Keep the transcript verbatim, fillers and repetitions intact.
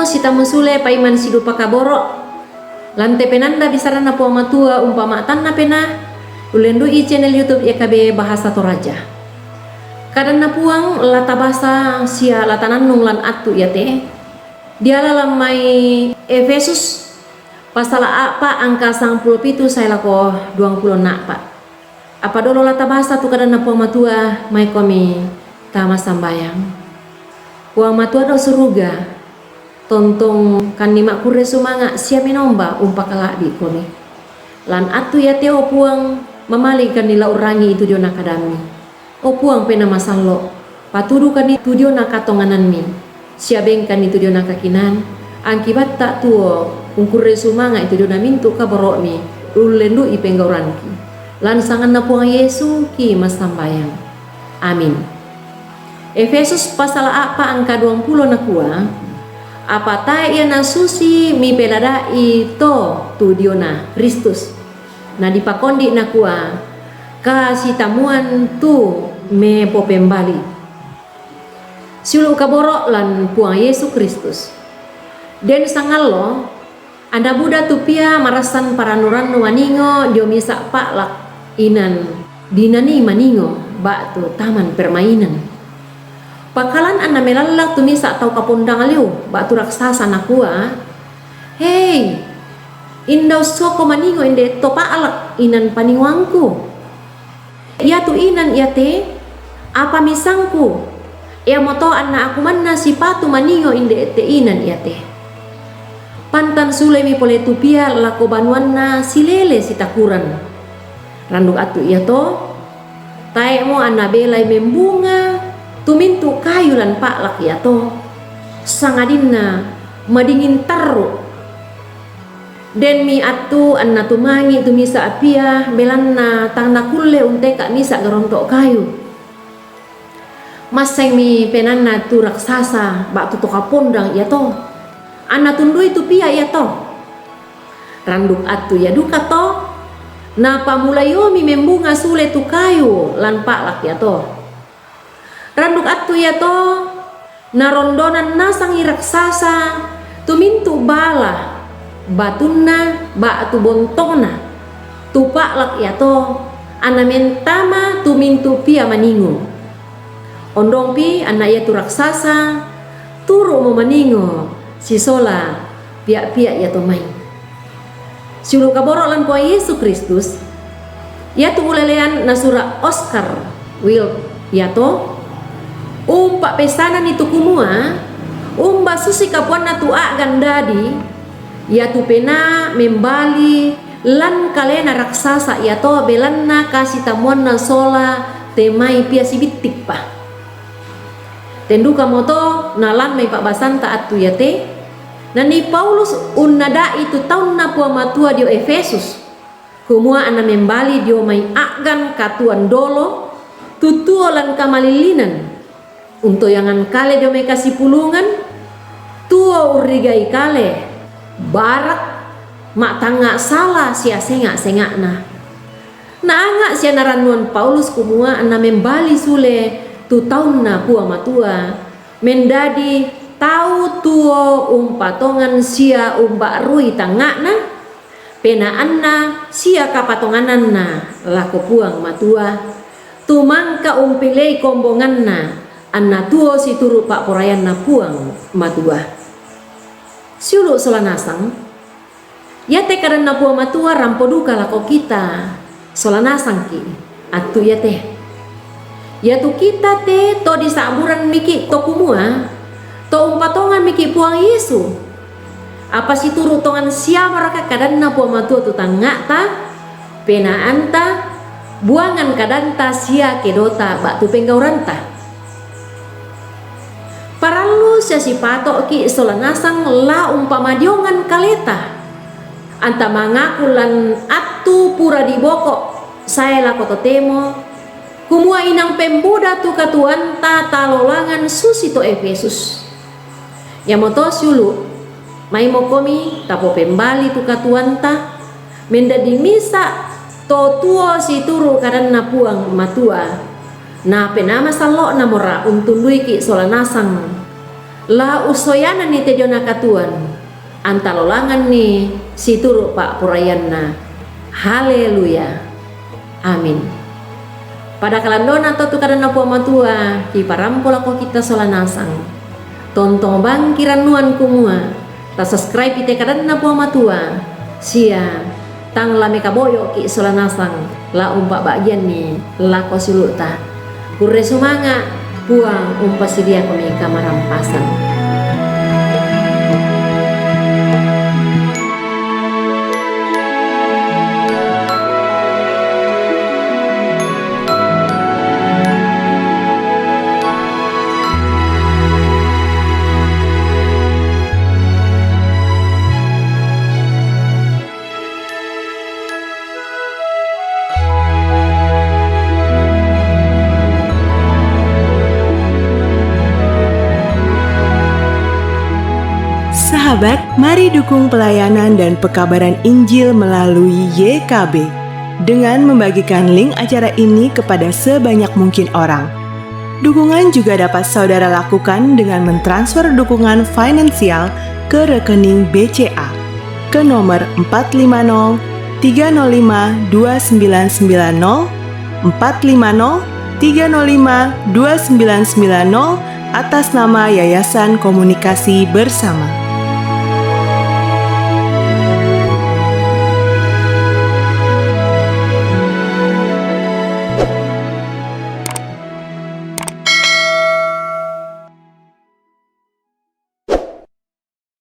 Sitammu sule paiman sidupa kaboro', lan te penanda bisaranna Puang Matua umpama'tanna penaa, ullendu'i channel YouTube Y K B Bahasa Toraja. Kadanna Puang la tabasa sia la tanannung lan attu iate, diala lan mai Efesus, pasala a'pa angka sangpulo pitu sae lako duangpulo a'pa. Apa dolo la tabasa tu kadanna Puang Matua, maikomi tama sambayang. Puang Matua do suruga, tontong kanni ma'kurre sumanga' sia menomba umpakala'bi' komi. Lan attu iate, o Puang, mamali kanni la urrangi itu diona kadammi. O Puang Penaa Masallo', patudukanni tu diona katonganammi, sia bengkanni tu diona kakinaan, angkibatta tuo ungkurre sumanga' itu diona mintu' kaboro'mi, ullendu'i penggauranki. Lan sanganna Puang Yesu ki massambayang. Amin. Efesus pasala a'pa angka duangpulo nakua, apa tae' ia nasusi mipelada'i to tu diona Kristus. Na dipakondi' nakua, kasitammuan tu mepopembali. Siulu' kaboro' lan Puang Yesu Kristus. Den sangallo, anna buda tu pia marassan parannu-rannu maningo dio misa' pa'lak inan dinanii maningo ba'tu taman permainan. Pakkalan anna melalla tu misa' tau kapondang liu ba'tu raksasa nakua, hei, inda ussuako maningo inde to pa'lak inan paningoangku. Iatu inan iate, apa misangku, iamoto anna akumanna sipatu maningo inde te inan iate. Pantan sulemi pole tu pia lako banuanna silele sitakuran. Randuk attu iato, tae'mo anna belai membunga tu mintu' kayu lan pa'lak iato, sangadinna madingin tarru'. Denmi attu anna tumangi' tu misa' pia, belanna tang nakulle unteka' misa' garonto' kayu. Massengmi penaanna tu raksasa ba'tu to kapondang iato, anna tundui tu pia iato. Randuk attu ia dukato, napamulaiomi membunga sule tu kayu lan pa'lak iato. Randuk attu iato, narondonan nasangi raksasa tu mintu' bala batunna ba'tu bontongna tu pa'lak iato, anna mentama tu mintu' pia maningo. Ondongpi anna iatu raksasa turu'mo maningo sisola pia'-pia' iato mai. Siulu' kaboro' lan Puang Yesu Kristus, iatu ulelean nasura' Oscar Wilde iato, umpa'peissananni tu kumua, umba susi kapuanna tu a'gan dadi, iatu penaa membali lan kalena raksasa iato, belanna kasitammuanna sola te mai pia sibittikpa. Tendukamoto nalan mai pa'basanta attu iate, nanii Paulus unnada'i tu taunna Puang Matua dio Efesus, kumua anna membali dio mai a'gan katuoan dolo, tu tuo lan kamalillinan, untoyangan kale dio mai kasipulungan, tuo urrigai kale, barak, ma'tangnga' sala sia senga'-senga'na. Naanga' sia narannuan Paulus kumua anna membali sule tu taunna Puang Matua, mendadi tau tuo umpatongan sia umba'rui tangnga'na, penaanna sia kapatongananna lako Puang Matua, tumangka umpilei kombonganna, anna tuo situru' pa'poraianna Puang Matua. Siulu' sola nasang, iate kadanna Puang Matua rampo duka lako kita, sola nasangki' attu iate. Iatu kita te to disa'buranmiki' to kumua, to umpatonganmiki' Puang Yesu. Apa situru' tongan siamaraka kadanna Puang Matua tu tangnga'ta, penaanta, buangan kadanta sia kedota ba'tu penggauranta. Parallu sia sipato'ki' sola nasang la umpamadiongan kaleta, anta mangaku lan attu pura diboko' sae lako totemo, kumua inang pembuda tu katuoanta talolangan susi to Efesus. Iamoto siulu', maimokomi tapopembali tu katuoanta, mendadi misa' to tuo situru' kadanna Puang Matua, na Penaa Masallo'namora untunduiki' sola nasang. La usoyananni te jona katuoan, antalolanganni situru' pa'poraianna. Haleluya. Amin. Pada kalandona to tu kadanNa Puang Matua, kiparampo lako kita sola nasang. Tontong bangki rannuan kumua, tasubscribe te kadanNa Puang Matua, sia tang la mekaboyo'ki sola nasang, la umpa'ba'gianni lako siulu'ta. Kurre sumanga', Puang umpasadiakomi kamarampasan. Sahabat, mari dukung pelayanan dan pekabaran Injil melalui Y K B dengan membagikan link acara ini kepada sebanyak mungkin orang. Dukungan juga dapat saudara lakukan dengan mentransfer dukungan finansial ke rekening B C A ke nomor empat lima nol tiga nol lima dua sembilan sembilan nol, empat lima nol tiga nol lima dua sembilan sembilan nol, atas nama Yayasan Komunikasi Bersama.